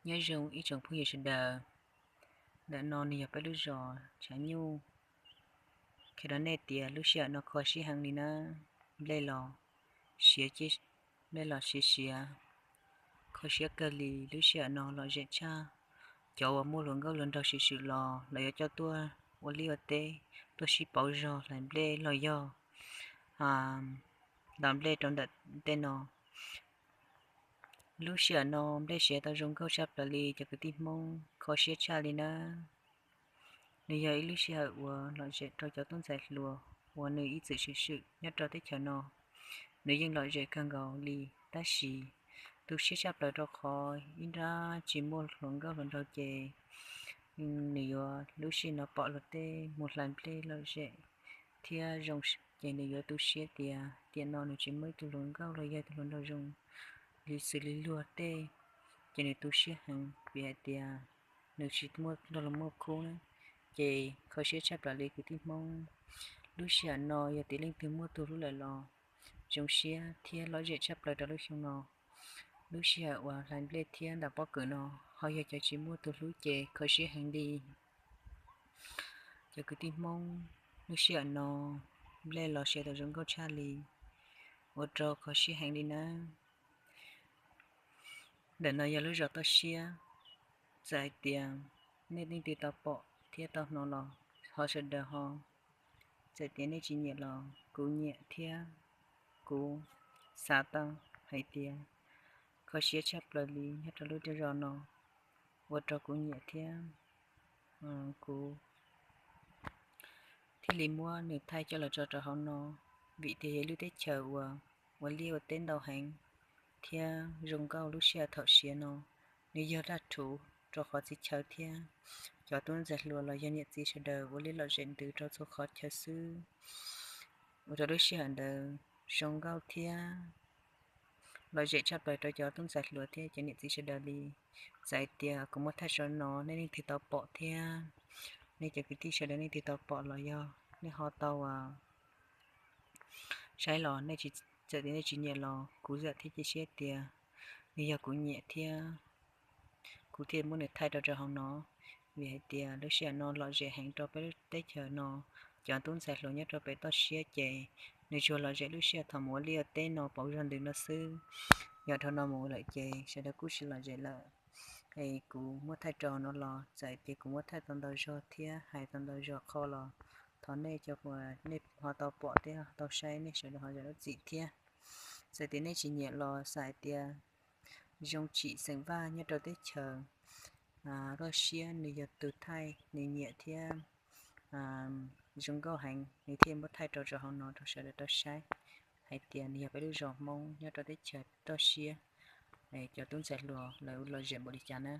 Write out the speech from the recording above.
Nyob zoo ib tsoom phooj ywg sawv daws, ntawm no nws yog peb lub zos Tshav Nyuj. Qhia rau nej tias lub sij hawm no kho siab heev li na, nplej los siav, nplej los siav siav, kho siab kawg li. Lub sij hawm no lom zem tshaj, cov uas muaj hluas nkauj hluas nraug swm swm los lawv yuav coj tuaj ua liaj ua teb, tuaj sib pauv zog hlais nplej los yog ntaus nplej rau ntawm tej no. Lub sij hawm no nplej siav tau zoo nkauj tshaj plaws li cov kwv tij Hmoob, kho siab tshaj li nawb. Nws yog ib lub sij hawm uas lom zem rau cov tub ntxhais hluas uas nws ib txwm swm swm nyob rau teb chaws no. Nws yeej lom zem kawg nkaus li, tab sis tu siab tshaj plaws rau qhov ib nrab tsis muaj hluas nkauj hluas nraug ces nws yuav lub sij hawm no pom luag tej mus hlais nplej lom zem thiab zoo, ces nws yuav tu siab tias tiam no nws tsis muaj ib tug hluas nkauj los yog tus hluas nraug zoo li xws li luag tej, ces nws tu siab heev vim hais tias nws tsis muaj nrog luag muaj khub na. Ces kho siab tshaj plaws li kwv tij Hmoob. Lub sij hawm no yog tias leej twg muaj tus hlub lawm los zoo siab thiab lom zem tshaj plaws rau lub xyoo no. Lub sij hawm uas hlais nplej thiab ntaus pob kws no ho yog cov tsis muaj tus hlub ces kho siab heev li. Cov kwv tij Hmoob, lub sij hawm no nplej los siav tau zoo nkauj tshaj li, ua rau kho siab heev li nawb. Ntawm no yog lub zos Toj Siab. Txawm hais tias nej leej twg tau pom thiab tau hnov los ho sawv daws ho, txawm tias nej tsis nyiam los kuv nyiam thiab kuv xav tau hais tias kho siab tshaj plaws li nyob rau lub zos no, ua rau kuv nyiam thiab kuv thiaj li muab nws thaij coj los tso rau hauv no, vim tias yog lub teb chaws uas ua liaj ua teb ntau heev thiab zoo nkauj. Lub sij hawm thaum siav no nws yog daj rhuv rau qhov txhia chaw thiab cov tub ntxhais hluas los yog niam txiv sawv daws ua liaj lom zem ntws rau txhua qhov chaw xwb, ua rau lub sij hawm ntawd zoo nkauj thiab lom zem tshaj plaws rau cov tub ntxhais hluas thiab cov niam txiv sawv daws li. Txawm hais tias kuv muab thaij rau no nej leej twg tau pom thiab nej cov kwv tij sawv daws leej twg tau pom los yog nej ho tau saib los, txawm tias nej tsis nyiam los kuv zam thiab cia siab tias nws yog kuv nyiam thiab kuv thiaj muab nws thaij rau rau hauv no. Vim hais tias lub sij hawm no lom zem heev rau peb lub teb chaws no, cov tub ntxhais hluas nyob rau pem Toj Siab ces nws tsuas lom zem lub sij hawm thaum mus ua liaj ua teb no pauv zog ntws no xwb. Yog dhau no mus lawm ces sawv daws kuj tsis lom zem lawm. Es kuv muab thaij rau no los txawm tias kuv muab thaij tau ntau zog thiab hais tau ntau zog qho los thov nej cov uas nej ho tau pom thiab tau saib nej sawv daws ho zam lub txim thiab. Txawm tias nej tsis nyiam los xav hais tias zoo tsim xeem Vaj nyob rau teb chaws Toj Siab nws yog tus thaij nws nyiam thiab zoo nkauj heev nws thiaj muab thaij rau rau hauv no rau sawv daws tau saib hais tias nws yog peb lub zos Hmoob nyob rau teb chaws Toj Siab, cov tub ntxhais hluas lawv lom zem npaum li cas na.